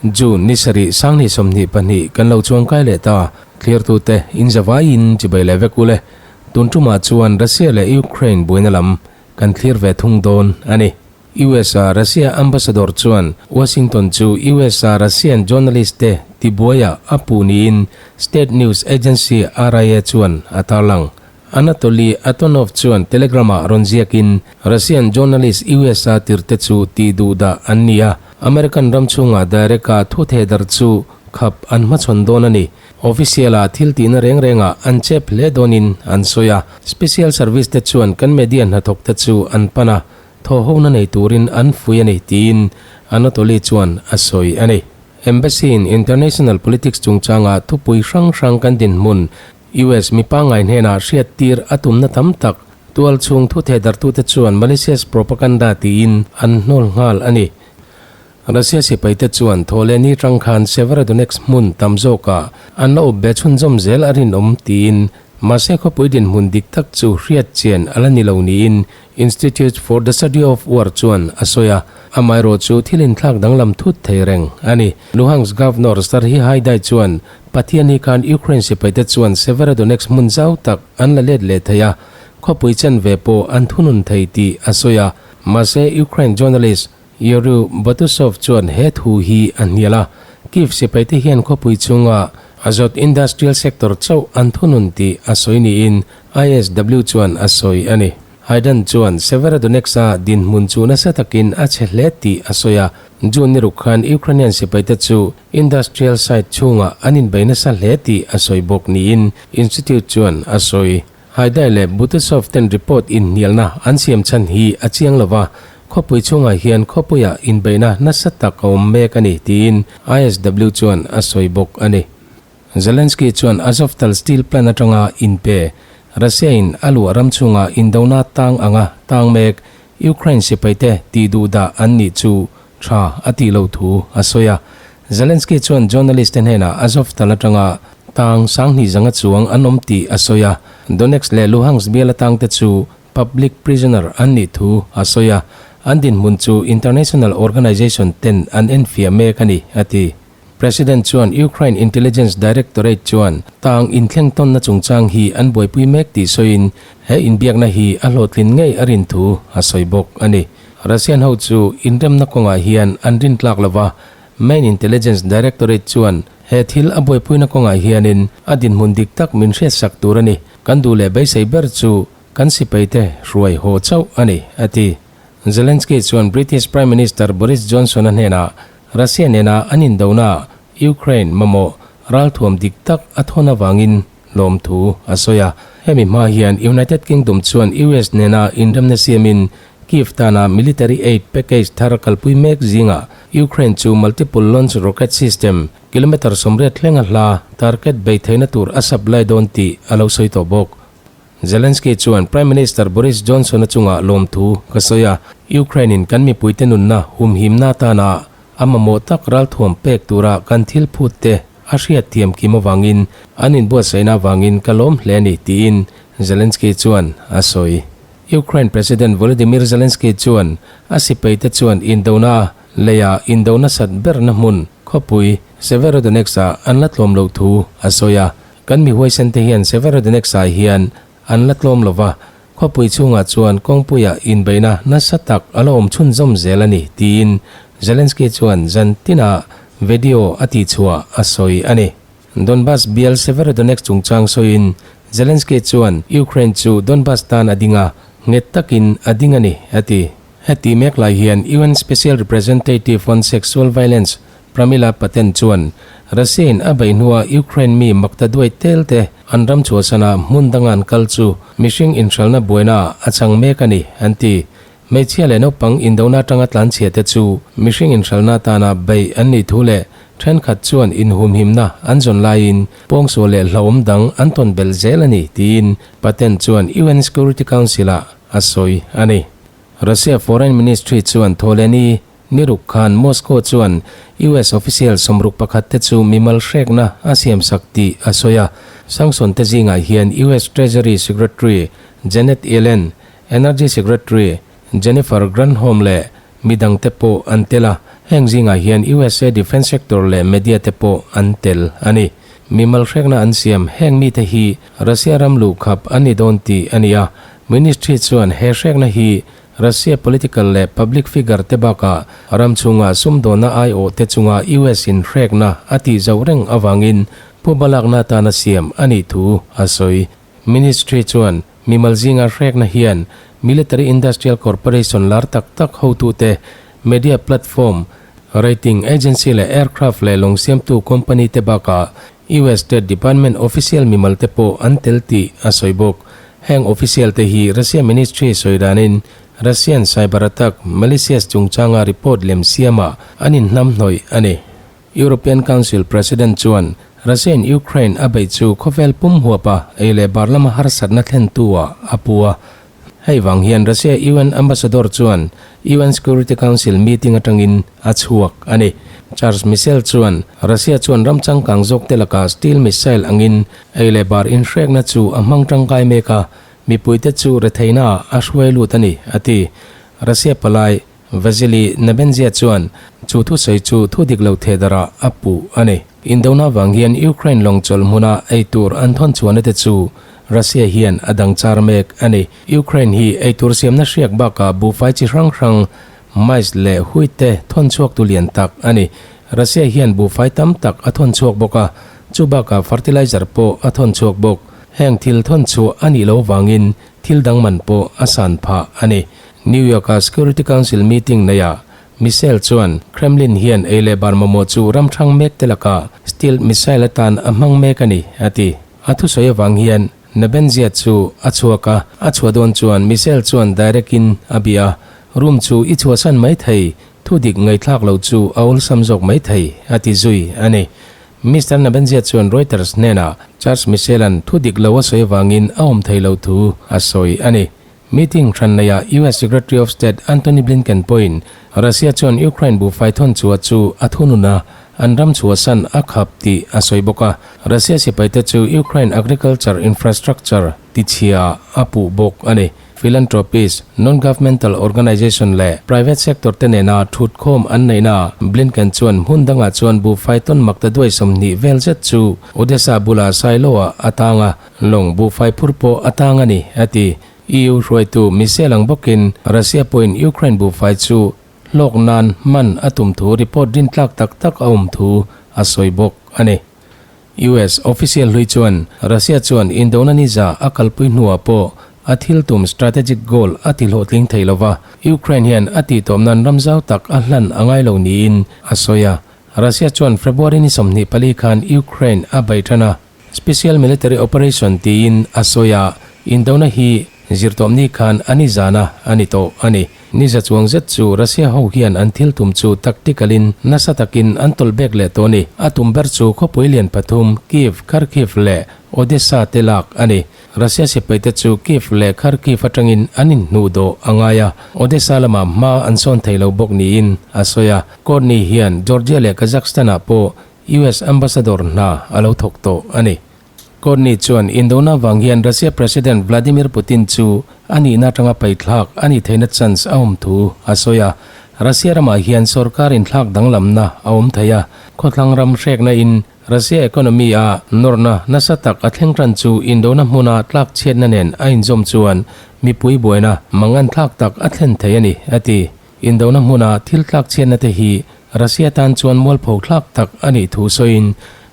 June ni sarih sanghnih 22 kan lo chuangkai leh ta. Thlirtute in zavaiin chibai leh vek ule. Tun tumah chuan Russia leh Ukraine buaina lam kan thlir ve thung dawn a ni. US-a Russia ambassador chuan Washington chu US-a Russian journalist te tibuaiah a puh niin state news agency RIA chuan a tarlang. Anatoly Atonov chuan Telegram-ah rawn ziakin Russian journalist US-a tirte chu tih duhdah an ni a, American ram chhungah direct-a thu theh darh chu khap an hmachhawn dawn a ni. Official-a thil tihna reng rengah an chep hle dawnin an sawi a, special service te chuan kan media hnathawkte chu an pan a, Thawhhona nei turin an fui a ni, tiin Anatoly chuan a sawi a ni. Embassy-in international politics chungchanga thupui hrang hrang kan dinhmun US mi pangngai hnenah hriattir a tumna tam tak tual chhung thutheh darhtute chuan malicious propaganda tiin an hnawl nghal a ni. Russia sipaite chuan thawhlehni tang khan Severodonetsk hmun tam zawkah an la up be chhunzawm zel a rinawm tiin mahse khawpui dinhmun dik tak chu hriat chian a la ni lo niin Institute for the Study of War chuan a sawi a, amaherawh chu thil inthlak danglam thut thei reng a ni. Luhansk Governor Serhiy Haidai chuan Pathian hi khan Ukraine sipaite chuan Severodonetsk hmun zau tak an la let leh thei a, khawpui chanve pawh an thunun thei tih a sawi a. Mahse Ukraine journalist Yuriy Botusov chuan he thu hi a hnial a, Kyiv sipaite hian khawpui chunga Azot industrial sector chauh an thunun tih a sawi niin ISW chuan a sawi a ni. Hayden chuan Severodonetsk-a dinhmun chu nasa takin a chhe hle tih a sawi a, June ni ruk khan Ukrainian sipaite chu industrial site chhungah an inbei nasa hle tih a sawi bawk niin Institute chuan a sawi. Haidai leh Butusov ten report inhnialna an siam chhan hi a chiang lo va, khawpui chhungah hian khawpuia inbeihna nasa tak a awm mek a ni tiin ISW chuan a sawi bawk a ni. Zelensky chuan Azovtal steel plant atanga inpe Russia-in a luah ram chhunga indona tang anga tang mek Ukraine sipaite tih duhdah an nih chu tha a tih loh thu a sawi a. Zelensky chuan journalist te hnenah Azovtal atanga tang 2000 zanga chuang an awm tih a sawi a, Donetsk leh Luhansk bial atang te chu public prisoner an nih thu a sawi a, an dinhmun chu international organization ten an enfiah mek a ni, a ti. President chuan Ukraine Intelligence Directorate chuan tang inthleng tawnna chungchang hi an buaipui mek tih sawiin he inbiakna hi a hlawhtlin ngei a rin thu a sawi bawk a ni. Russian ho chu inremna kawngah hian an rin tlak lova, Main Intelligence Directorate chuan he thil a buaipuina kawngah hianin a dinhmun dik tak min hriatsak tur a ni. Kan duh leh beisei ber chu kan sipaite hruai haw chauh a ni, a ti. Zelensky chuan British Prime Minister Boris Johnson-a hnenah Russia nena an indona Ukraine mamawh ralthuam dik tak a thawn avangin lawmthu a sawi a. Hemi hma hian United Kingdom chuan US nena inremna siamin Kyiv tana military aid package thar kalpui mek zingah Ukraine chu multiple launch rocket system kilometre 80 thlenga hla target bei theihna tur a supply dawn tih a lo sawi tawh bawk. Zelensky chuan Prime Minister Boris Johnson-a chungah lawmthu ka sawi a, Ukraine-in kan mipuite nunna humhimna atana a mamawh tak ralthuam pek tura kan thil phut te a hriat thiam kim avangin an inbuatsaihna avangin ka lawm hle a ni, tiin Zelensky chuan a sawi. Ukraine President Volodymyr Zelensky chuan a sipaite chuan indona leia indona sat berna hmun khawpui Severodonetsk-ah an la tlawm loh thu a sawi a. Kan mi huaisen te hian Severodonetsk-ah hian an la tlawm lo va, khawpui chhungah chuan kawngpuia inbeihna nasa tak a la awm chhunzawm zel a ni, tiin Zelensky chuan zan tinah video a tihchhuah a sawi a ni. Donbas bial Severodonetsk chungchang sawiin Zelensky chuan Ukraine chu Donbas tan a ding a, nghet takin a ding a ni, a ti. Heti mek lai hian UN Special Representative on Sexual Violence Pramila Patten chuan Russia-in a beih hnua Ukraine mi makta duai tel te an ram chhuahsana hmun danga an kal chu mihring inhralna buaina a chang mek a ni, an ti. Hmeichhia leh naupang indona atanga tlanchhia te chu mihring inhralna atana beih an nih thu leh thenkhat chuan inhumhimna an zawn laiin pawngsual leh hlauhawm dang an tawn belh zel a ni, tiin Patten chuan UN Security Council-ah a sawi a ni. Russia Foreign Ministry chuan Thawhlehni Ni ruk khan Moscow chuan US official 61 te chu mimal hrekna a siamsak tih a sawi a. Sanction te zingah hian US Treasury Secretary Janet Yellen, Energy Secretary Jennifer Granholm leh midang te pawh an tel a. Heng zingah hian USA defence sector leh media te pawh an tel a ni. Mimal hrekna an siam heng mite hi Russia ram luhkhap an ni dawn tih a ni a. Ministry chuan he hrekna hi Russia political leh public figure te bakah ram chhunga sumdawnna aiawh te chunga US in hrekna a tih zauh reng avangin phuba lakna atana siam a nih thu a sawi. Ministry chuan mimal zinga hrekna hian military industrial corporation lar tak tak hotute, media platform, rating agency leh aircraft leh lawng siamtu company te bakah US State Department official mimal te pawh an tel tih a sawi bawk. Heng official te hi Russia Ministry sawi danin Russian cyber attack malicious chungchanga report lem siamah an inhnamhnawih a ni. European Council President chuan Russia-in Ukraine a beih chu khawvel pum huapa ei leh bar lama harsatna thlentu-ah a pu a. Hei vang hian Russia UN Ambassador chuan UN Security Council meeting atangin a chhuak a ni. Charles Michel chuan Russia chuan ram changkang zawkte lakah steel missile angin ei leh bar inhrekna chu a hmang tangkai mek a, mipuite chu retheihnaah a hruai lut a ni, a ti. Russia palai Vasily Nebenzia chuan chu thusawi chu thu dik lo theh darah a puh a ni. Indona vang hian Ukraine lawng chawlh hmuna ei tur an thawn chhuahna te chu Russia hian a dang char mek a ni. Ukraine hi ei tur siamna hriak bakah buhfai chi hrang hrang, maize leh wheat te thawn chhuaktu lian tak a ni. Russia hian buhfai tam tak a thawn chhuak bawk a, chu bakah fertilizer pawh a thawn chhuak bawk. Heng thil thawn chhuah a nih loh vangin thil dang man pawh a san phah a ni. New York-a Security Council meeting neiah Michel chuan Kremlin hian ei leh bar mamawh chu ram hrang mek te lakah stealth missile atan a hmang mek a ni, a ti. A thusawi avang hian Nebenzia chu a chhuak a, a chhuah dawn chuan Michel chuan direct-in a bia a, Room chu i chhuahsan mai thei, thu dik ngaihthlak loh chu a awlsam zawk mai thei, a ti zui a ni. Mister Nebenzia chuan Reuters hnenah Charles Michel-a'n thu dik lo a sawi avangin a awm thei lo thu a sawi a ni. Meeting hran neiah US Secretary of State Antony Blinken pawhin Russia chuan Ukraine buhfai thawn chhuah chu a thunun a, an ram chhuahsan a khap tih a sawi bawk a. Russia sipaite chu Ukraine agriculture infrastructure tichhia a puh bawk a ni. Philanthropist, non-governmental organization leh private sector te nena thutkhawm an neihnaah Blinken chuan hmun dangah chuan buhfai tawn makta duai 20 vel zet chu Odesa bula silo-ah a tang a. Lawng buhfai phur pawh a tang a ni, a ti. EU hruaitu Michel ang bawkin Russia pawhin Ukraine buhfai chu hlawk nan hman a tum thu report rintlak tak tak a awm thu a sawi bawk a ni. US official hlui chuan Russia chuan indona ni za a kalpui hnuah pawh a thil tum strategic goal a ti hlawhtling thei lova, Ukraine hian a tihtawp nan ram zau tak a hlan a ngai lo niin a sawi a. Russia chuan February ni 24 khan Ukraine a beih tan a. Special Military Operation tiin a sawi a, indona hi zirtawpni khan a ni zana a ni tawh a ni. Ni za chuang zet chu Russia ho hian an thil tum chu tactical in nasa takin an tawlh bek leh tawh a ni. A tum ber chu khawpui lian pathum Kyiv, Kharkiv leh Odessa te lak a ni. Russia sipaite chu Kyiv leh Kharkiv atangin an inhnuh dawh a ngai a, Odessa lamah hma an sawn thei lo bawk niin a sawi a. Courtney hian Georgia leh Kazakhstan-ah pawh US Ambassador hna a lo thawk tawh a ni. Courtney chuan indona vang hian Russia President Vladimir Putin chu a nihna atanga paithlak a nih theihna chance a awm thu a sawi a. Russia ramah hian sorkar inthlak danglamna a awm thei a, khawthlang ram hrekna in Russia economy a nawrna nasa tak a thleng tan chu indona hmuna tlak chhiatna nen a inzawm chuan mipui buaina mangan thlak tak a thlen thei a ni, a ti. Indona hmuna thil tlak chhiatna te hi Russia tan chuan mualpho thlak tak a nih thu sawiin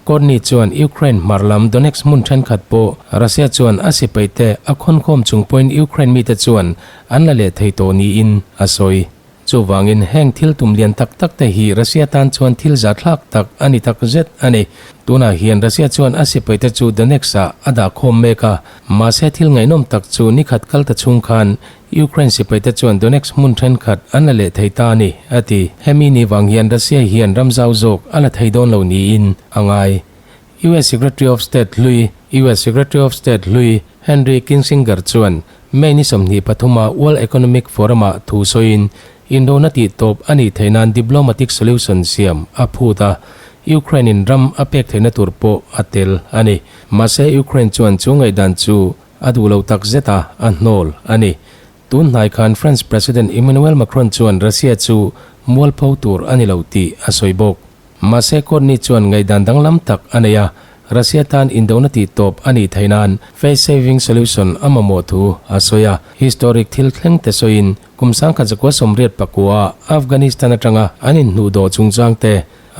Courtney chuan Ukraine hmar lam Donetsk hmun thenkhat pawh Russia chuan a sipaite a khawnkhawm chung pawhin Ukraine mite chuan an la leh thei tawh niin a sawi. Chuvangin heng thil tum lian tak tak te hi Russia tan chuan thil za thlak tak a ni tak zet a ni. Tunah hian Russia chuan a sipaite chu Donetsk-ah a dah khawm mek a, mahse thil ngaihnawm tak chu nikhat kal ta chhung khan Ukraine sipaite chuan Donetsk hmun thenkhat an la leh thei ta a ni, a ti. Hemi ni vang hian Russia hian ram zau zawk a la thei dawn lo niin a ngai. US Secretary of State hlui US Secretary of State hlui Henry Kinsinger chuan May ni 23 a World Economic Forum-ah thu sawiin indona tih tawp a nih theih nan diplomatic solution siam a phut a, Ukraine-in ram a pek theihna tur pawh a tel a ni. Mahse Ukraine chuan chu ngaihdan chu A duh lo tak zet a, a hnawl a ni. Tun hnai khan France President Emmanuel Macron chuan Russia chu mualpho tur a ni lo tih a sawi bawk. Mahse Courtney chuan ngaihdan danglam tak a nei a, Russia tan indona tih tawp a nih theih nan face saving solution a mamawh thu a sawi a. Historic thil thleng te sawiin kum 1989 a Afghanistan atanga an inhnuhdawh chungchang te,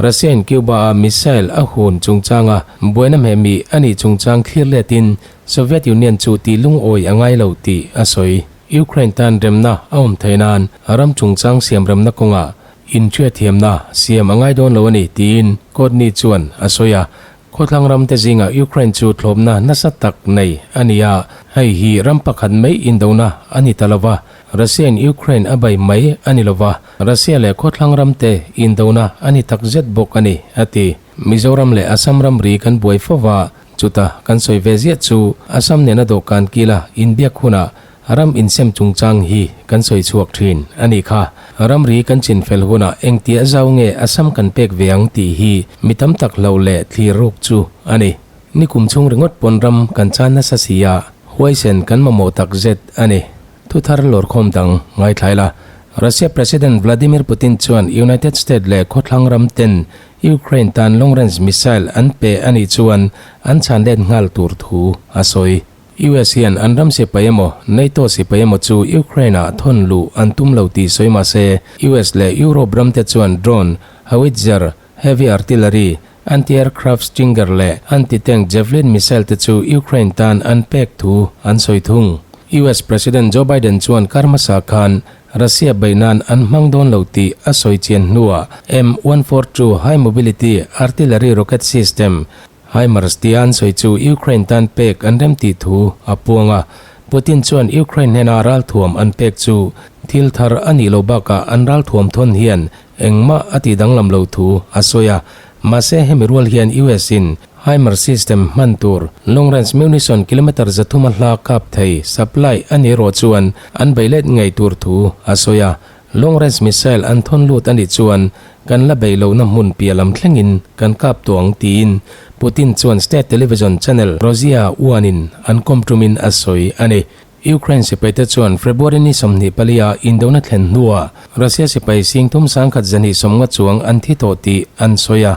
Russia in Cuba a missile a hun chungchanga buaina hmehmih a nih chungchang thlir letin Soviet Union chu tih lungawi a ngai lo tih a sawi. Ukraine tan remna a awm theih nan ram chungchang siam remna kawngah Inhriatthiamna siam a ngai dawn lo a ni, tiin Courtney chuan a sawi a. Khawthlang ramte zingah Ukraine chu thlawpna nasa tak nei a ni a, hei hi ram pakhat mai indona a ni ta lo va, Russia-in Ukraine a bei mai a ni lo va, Russia leh khawthlang ramte indona a ni takzet bawk a ni, a ti. Mizoram leh Assam ramri kan buai fo va, chuta kan sawi ve ziah chu Assam nena dawhkan kila inbiak hunah Ram insem chungchang hi kan sawi chhuak thin a nih kha. Ramri kan chin fel hunah engtia zau nge Assam kan pek ve ang tih hi mi tam tak hloh leh thlir ruk chu a ni. Nikum chhung ringawt pawn ram kan chan nasa si a, huaisen kan mamawh tak zet a ni. Thuthar lawrkhawm dang ngaithlai la. Russia President Vladimir Putin chuan United State leh khawthlang ram ten Ukraine tan long range missile an pe a nih chuan an chhan let nghal tur thu a sawi. US hian an ram sipai emaw, NATO sipai emaw chu Ukraine-ah thawn luh an tum lo tih sawi mah se, US leh Europe ramte chuan drone, howitzer, heavy artillery, anti-aircraft Stinger leh anti-tank Javelin missile te chu Ukraine tan an pek thu an sawi thung. US President Joe Biden chuan kar hmasa khan Russia beih nan an hmang dawn lo tih a sawi chian hnuah M142 High Mobility Artillery Rocket System, HIMARS tia an sawi chu Ukraine tan pek an remtih thu a puang a, Putin chuan Ukraine hnena ralthuam an pek chu thil thar a nih loh bakah an ralthuam thawn hian engmah a tih danglam lo thu a sawi a. Mahse hemi rual hian US in HIMARS system hman tur long range munition kilometre 300 a hla kap thei supply a nih erawh chuan an bei let ngei tur thu a sawi a. Long range missile an thawn lut a nih chuan kan la beih lohna hmun piah lam thlengin kan kap tawh ang tiin Putin chuan state television channel Rossiya One-in an kawm tumin a sawi a ni. Ukraine sipaite chuan February ni 24 a indona thlen hnuah Russia sipai sing thum sangkhat zahnih sawmnga chuang an thi tawh tih an sawi a.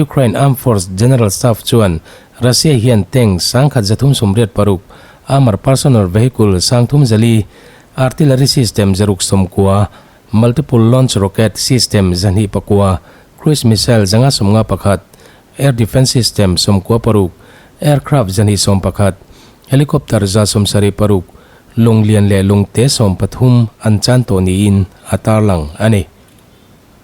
Ukraine Armed Force General Staff chuan Russia hian tank 1386, armour personnel vehicle 3004, Artillery system 690, multiple launch rocket system 209, cruise missile 551, air defence system 96, aircraft 211, helicopter 176, lung lian leh lung te 13 an chan tawh niin a tarlang a ni.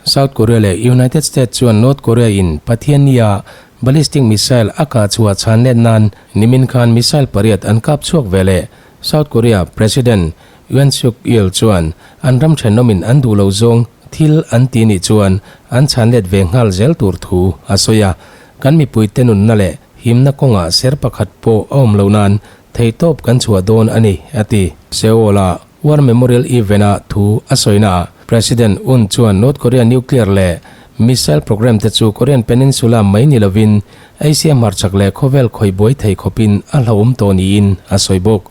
South Korea leh United States chuan North Korea in Pathiannia ballistic missile a kah chhuah chhan let nan nimin khan missile pariat an kap chhuak ve leh. South Korea President Yoon Suk Yeol chuan an ram thenawmin an duh lo zawng thil an ti nih chuan an chhan let ve nghal zel tur thu a sawi a. Kan mipuite nunna leh himna kawngah ser pakhat pawh a awm loh nan theihtawp kan chhuah dawn a ni, a ti. Seoul-a War Memorial Event-a thu a sawinaah President Yoon chuan North Korea nuclear leh missile program te chu Korean Peninsula mai ni lovin Asia hmarchhak leh khawvel khawih buai thei khawpin a hlauhawm tawh niin a sawi bawk.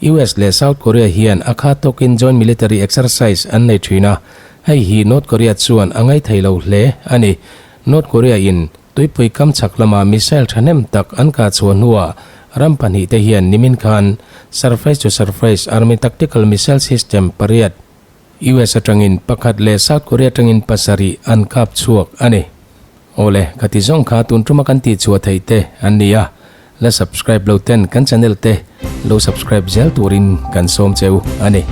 US leh South Korea hian a kha tawkin joint military exercise an nei thin a, hei hi North Korea chuan a ngaithei lo hle a ni. North Korea in tuipui kam chhak lama missile thahnem tak an kah chhuah hnuah ram pahnihte hian nimin khan surface to surface army tactical missile system pariat US atangin pakhat leh South Korea atangin pasarih an kap chhuak a ni. Awle, ka ti zawng kha tun tuma kan tih chhuah theih te an ni a, la subscribe lo ten kan channel te lo subscribe zel turin kan sawm cheu a ni.